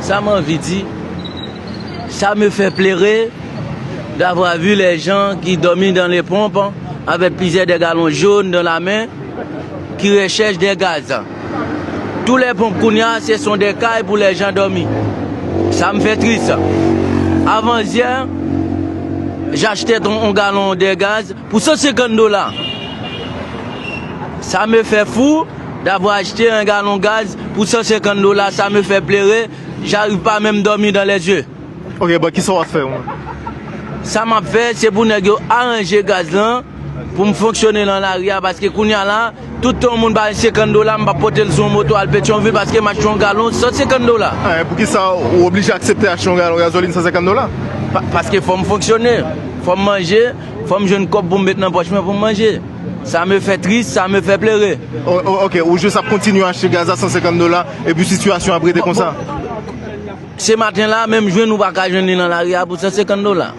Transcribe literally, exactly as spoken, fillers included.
Ça m'a envie dit, ça me fait pleurer d'avoir vu les gens qui dormaient dans les pompes avec plusieurs des galons jaunes dans la main, qui recherchent des gaz. Tous les pompes qu'on a, ce sont des cailles pour les gens dormir. Ça me fait triste. Avant-hier, j'achetais ton- un gallon de gaz pour cent cinquante dollars. Ça me fait fou d'avoir acheté un gallon gaz pour cent cinquante dollars. Ça me fait pleurer. J'arrive pas même dormir dans les yeux. Ok, bon, kisa w ap fè, mwen? Sa m ap fè, se pou nèg yo aranje gaz lan pou m fonksyone nan lari a, paske kounye a la, tout tan yon moun ba m senkant dola, m p ap pote l sou yon moto al Petyonvil, paske m achte yon galon san senkant dola. Ah, e poukisa ou oblije aksepte achte yon galon gazolin san senkant dola? Pa- paske fò m fonksyone, fò m manje, fò m jwenn kòb pou m met nan pòch mwen pou m manje. Ça me fait triste, ça me fait pleurer. O- o- ok, ou jis ap kontinye achte gaz a san senkant dola, epi sitiyasyon ap rete konsa? Se maten la, menm jwenn ou pa ka jwenn li nan lari a pou san senkant dola.